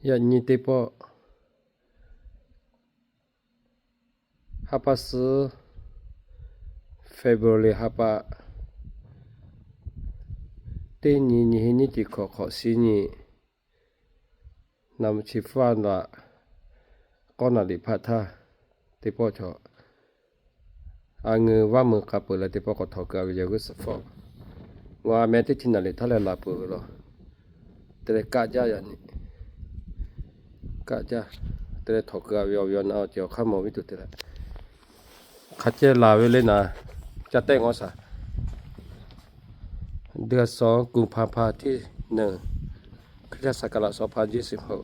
Yaꞈ nyi teˇ pawˆ, ha pa suhˍ, February ha pa teˇ nyi, nyi hiˆ nyiˇ ceuˬ hkawꞈ hk'awꞈ shiˍ nyi, naˍ chi faˇ laꞈ k'awˇ naˍ liꞈ hpaˆ htaˇ, teˇ pawˆ chaw a ngeu vaˇ meu k'a peuˬ leh teˇ pawˆ k'awꞈ htawnˍ keu a ve yoˬ g'uˇ suhˍ hpawˇ. Ngaˬ a meh teˇ chi naˍ liꞈ htaˇ leh laˬ peuˬ ve law. Te leh kaˆ jaˇ yaꞈ nyi, kaˆ jaˇ. Te leh htawnˍ keu a ve awˬ ve awˬ na awˬ ceuˬ awˬ hk'aˇ mawˬ viˉ tuˬ te leh, hk'a ceh laˬ ve le naˍ, ca tehˆ ngawˇ shaˍ. เดือนสอง กุมภาพันธ์ที่หนึ่ง คริสตศักราชสองพันยี่สิบหก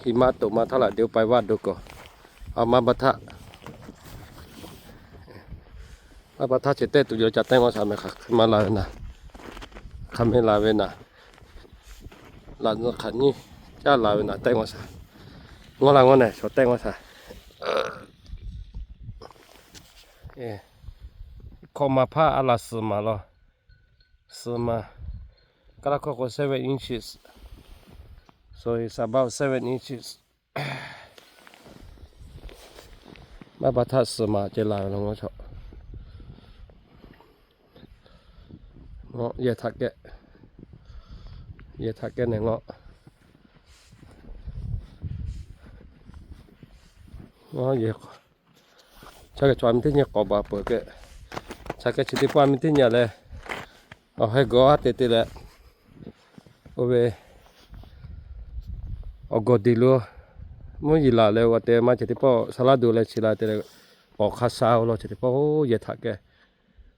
หิมะตกมาเท่าไหร่ เดี๋ยวไปวัดดูก่อน เอาไม้บรรทัด maˇ pa htaˇ chi tehˆ tuˬ yoˬ ca tehˆ ngawˇ shaˍ meh hk'aˬ hk'e maˇ la ve naˍ, hk'aˬ meh la ve naˍ, laꞈ nyi hk'aˬ nyiˇ caˇ la ve naˍ tehˆ ngawˇ shaˍ, ngawˇ la ngawˇ nehˬ chaw tehˆ ngawˇ shaˍ. Hkawꞈ maˍ hpaˇ a laˬ suhˍ maˍ law, suhˍ maˍ, Kaˇ laˇ hkawˇ k'o seven inches, so it's about seven inches. Maˇ pa htaˇ suhˍ maˍ ceh la ve law ngawˇ chaw. Ngawˇ yehˬ htaꞈ kehˉ, yehˬ htaꞈ kehˉ nehˬ ngawˇ, ngawˇ yehˬ, chaˇ kehˬ chaw a mi teˇ nyi k'awꞈ baˬ peuˬ kehˬ, chaˇ kehˬ chi teˇ pawˆ a mi teˇ nyi leh, awˬ heh gawˬ a te te leh, oˇ ve awˬ gawˬ diˬ lo mvuhˇ yeˬ laˬ leh g'a te maˇ ceh teˇ pawˆ saˍ laˇ do leh chi la te leh, k'awꞈ hk'a sha-o law ceh teˇ pawˆ yehˬ htaꞈ kehˉ,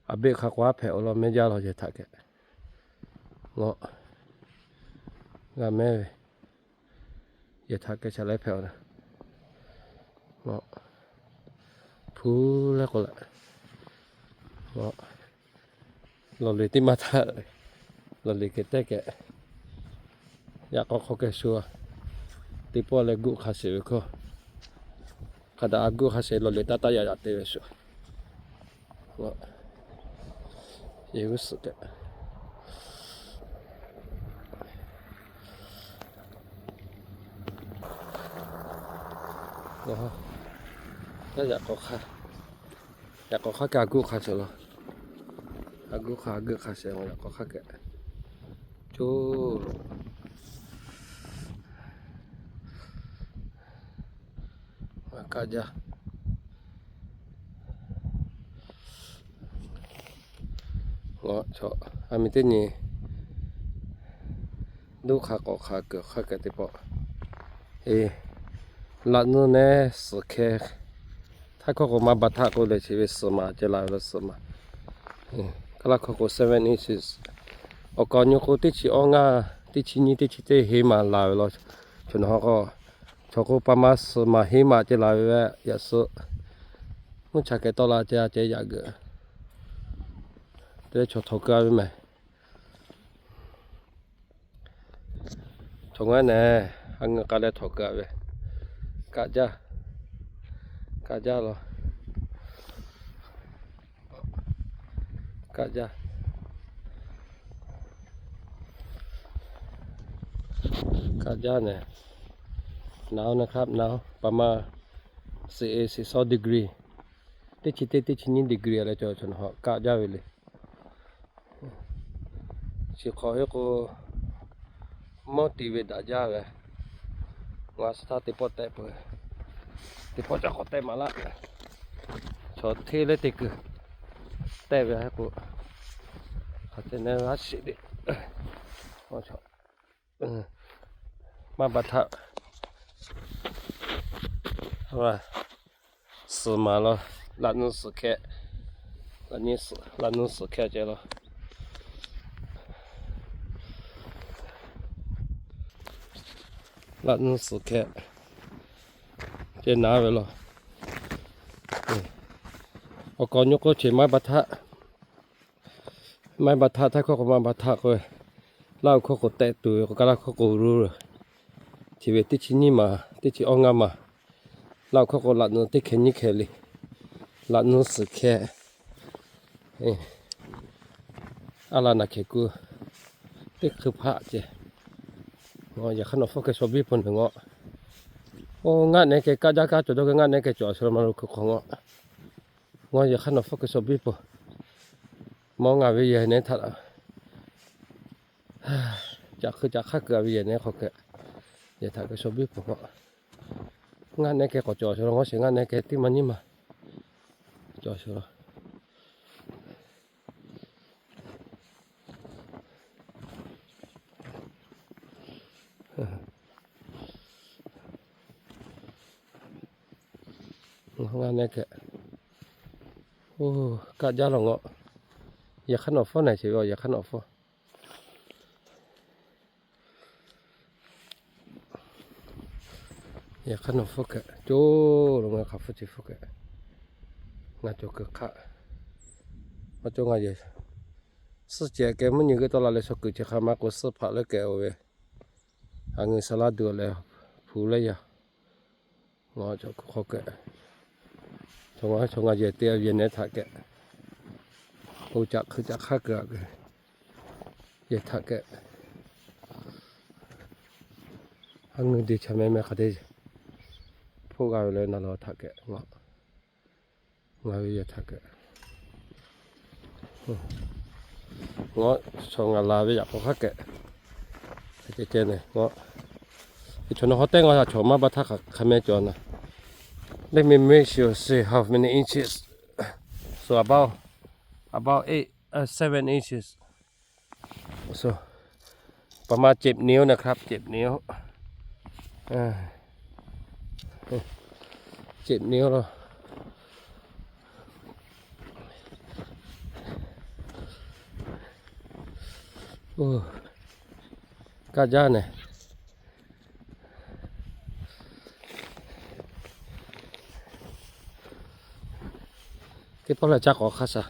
a beˆ hk'a k'o haˉ hpehꞈ-o law mehˇ jaˇ law yehˬ htaꞈ kehˉ. Ngawˇ, g'a mehˇ ve yehˬ htaꞈ kehˉ chaꞈ leh hpehꞈ-o. Hpu leh k'o leh, lawˬ liꞈ teˇ maˇ htaˇ, lawˬ liꞈ kehˬ tehˇ kehˬ, yaꞈ k'aw hk'aw kehˬ shu, teˇ pawˆ leh guˆ hk'a sheˍ ve hkawˇ, hk'a daꞈ a guˆ hk'a sheˍ lawˬ liꞈ taˇ taˇ yaꞈ yaꞈ te ve shu. Yehˬ g'uˇ suhˍ tehꞈ, yaꞈ k'aw hk'a, yaꞈ k'aw hk'a kaꞈ a guˆ hk'a sheˍ law, a guˆ hk'a a guˆ hk'a sheˍ law yaꞈ k'aw hk'a kehˬ, co, kaˆ jaˇ. Ngawˇ chaw, a mi teˇ nyi, duˇ hk'a k'awꞈ hk'a kuiˬ hk'a kehˬ teˇ pawˆ, laꞈ nyi nehˬ suhˍ hkeh, htaˇ hkawˇ k'o maˇ ba htaˆ k'oˆ leh chi ve suhˍ maˍ ceh la ve law suhˍ maˍ. Kaˇ laˇ hkawˇ k'o seven inches, awˬ kaˍ awˬ nyi k'o teˇ chi awˇ ngaˇ, teˇ chi nyiˇ, teˇ chi teˇ heˆ maˬ la ve law. Chaw nawˬ hui k'o, chaw k'o pa ma suhˍ maˍ heˆ maˬ ceh la ve yaꞈ suhˆ, mvuhˇ cha kehˬ tawˆ la ceh a ceh yaꞈ geuꞈ, te leh chaw htawnˍ keu a ve mehˬ. Chaw ngaˬ nehˬ, a ngeu k'a leh htawnˍ keu a ve, kaˆ jaˇ, kaˆ jaˇ law, kaˆ jaˇ, kaˆ jaˇ nehˬ, หนาวนะครับ หนาว ประมาณ สี่สิบสอง degree, teˇ chi teˇ, teˇ chi nyiˇ degree leh chaw chaw nawˬ hui kaˆ jaˇ ve le. Chi hk'awꞈ heˆ k'o, mawˇ ti ve daꞈ jaˇ ve, ngaˬ suh htaˇ teˇ pawˆ tehˆ peuˬ, teˇ pawˆ ca k'awꞈ tehˆ maˍ laˇ. Chaw hteˇ leh teˇ kuiˬ tehˆ ve heˆ k'o, hk'aˬ te nehˬ g'a shiˍ le. Maˇ ba htaˆ, suhˍ maˍ law, laꞈ nyi suhˍ hkeh, laꞈ nyi suhˍ hkeh ceh law, laꞈ nyi suhˍ hkeh ceh naˍ ve law. Awˬ kaˍ awˬ nyi k'oˆ chi maˇ ba htaˆ, maˇ ba htaˆ htaˇ hkawˇ k'o maˇ ba htaˆ k'o, Laˇ huˍ hkawˇ k'o tehꞈ tuˬ ve k'o, Kaˇ laˇ hkawˇ k'o ru, chi ve teˇ chi nyiˇ maˬ, teˇ chi awˇ ngaˇ maˬ, Laˇ huˍ hkawˇ k'o laꞈ nyi teˇ hkeh nyiˇ hkeh le, laꞈ nyi suhˍ hkeh, a la naˬ hkeh kuˇ, teˇ hkui hpaˆ ceh, Yaꞈ hk'aˇ nawˬ hpfuhˇ keh shaw biˇ peuˬ neˬ ngaw. Oˇ, ngaˆ nehˉ keh kaˆ jaˇ kaꞈ cawˬ dawˇ keh ngaˆ nehˉ keh cawˬ a shu la ma lo hkui hk'awꞈ ngaw. Ngaw yaꞈ hk'aˇ nawˬ hpfuhˇ keh shaw biˇ peuˬ. Mawˇ ngaˬ ve yehˬ nehˉ htaꞈ caꞈ hk'ui caꞈ hk'aˇ keu a ve yehˬ nehˉ hk'aw keh, yehˬ htaꞈ keh shaw biˇ peuˬ ngaw. Ngaˆ nehˉ keh k'awꞈ cawˬ a shu la ngaw sheˍ, ngaˆ nehˉ keh tiˉ maˇ nyiˉ ma cawˬ a shu la. Ngaˆ nehˉ keh, oˇ, kaˆ jaˇ law ngaw. Yaꞈ hk'aˇ nawˬ hpfuhˇ nehˬ sheˍ ve, yaꞈ hk'aˇ nawˬ hpfuhˇ. Yaꞈ hk'aˇ nawˬ hpfuhˇ keh, co lo ngaˬ hk'aˬ hpfuhˇ chi hpfuhˇ keh, ngaˬ cawˬ kuiˬ hk'aˆ. Maˇ cawˬ ngaˬ yehˬ suhˉ cehˬ keh mvuhˇ nyi g'euˆ tawˆ la leh shaw kuiˬ chi hk'a maˇ k'o suhˉ hpaꞈ leuˉ keh oˬ ve, a ngeuˬ saˍ laˇ duˬ leh hpu leh yaˇ, ngaˬ cawˬ kuiˬ hk'aw keh, chaw ngaˬ yehˬ te a ve yehˬ nehˉ htaꞈ keh, oˇ caꞈ hk'ui caꞈ hk'aˇ keu a keh, yehˬ htaꞈ keh, a ngeuˬ de cha meh meh hk'a te hpoˆ g'a ve le na law htaꞈ keh ngaˬ, ngaˬ ve yehˬ htaꞈ keh, ngaˬ chaw ngaˬ la ve yaꞈ k'aw hk'aˇ keh, ceh ceh nehˬ ngaˬ, chaw nawˬ hawˉ tehˉ ngaˬ chaw maˇ baˇ htaˇ hk'aˬ hk'e meh cawˬ na. Let me make sure, see how many inches. So about, about eight, uh, seven inches. So ประมาณ เจ็ด นิ้วนะครับ เจ็ด นิ้ว อ่า เจ็ด นิ้วแล้ว โอ้ kaˆ jaˇ nehˬ. Teˇ pawˆ lehˬ caˇ k'awꞈ hk'aˇ shaˍ.